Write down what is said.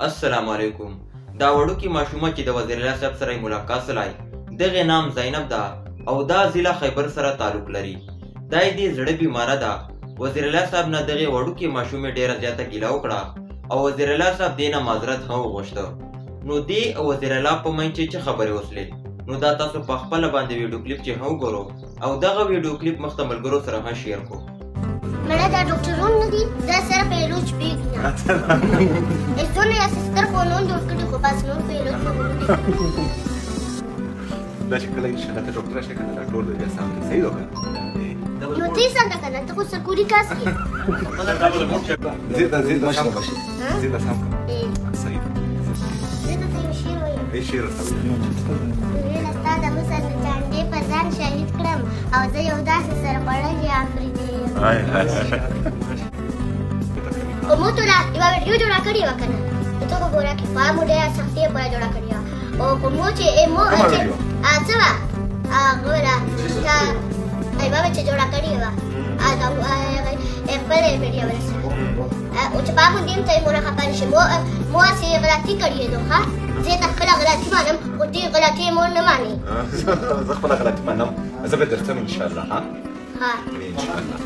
السلام علیکم. دا وړوکې ماشومه چې د وزیر اعلی صاحب سره یې ملاقات سلای، دغې نام زینب ده او دا ضلع خیبر سره تعلق لري. دا یې دې زړه بیماره ده. وزیر اعلی صاحب نه دغې وړوکې ماشومې ډېره زیاته ګیله وکړه او وزیر اعلی صاحب دې نه معذرت هم وغوښته. نو دې او وزیر اعلی په منځ چې څه خبرې وسلې، نو دا تاسو په خپله باندې ویډیو کلیپ چې هم وګورو او دغه ویډیو کلیپ مخته ملګرو سره هم شیر کو. مړه دا ډاکټرون نه دي، دا سره په لوچ پیګ نه زونه یا سستر خو نون جوړ کړي، خو بس نور په لوچ نه. دا چې کله ان شاء الله ته ډاکټر شې کنه، دا ټول بیا سم کې صحیح وکړه. نو ته څنګه کنه، ته خو سرکوري کاس کې. زه دا سم، زه دا سم صحیح. زه ته یو شعر وایم. ای شعر ورته. ویل ستا د حسن چانډې په ځان شهید کړم او زه یو داسې سرخوړلی افریدی یم. هاي هاي. او مو ته یوه ویډیو جوړه کړې وه که نه، ته خو ګوره کې خوا مو ډېره سختي پوره جوړه کړې وه. او خو مو چې مو چې څه وه ګوره تا یوه چې جوړه کړې وه خپله ویډیو ورسره، او چې پامو دیم ته مو نه خفه شي. مو هسې غلطي کړې ده. ښه، زه ته خپله غلطي منم، خو دې غلطي مو نه مانې. زه خپله غلطي منم، زه به درځم ان شاء الله. ها ها ان شاء الله.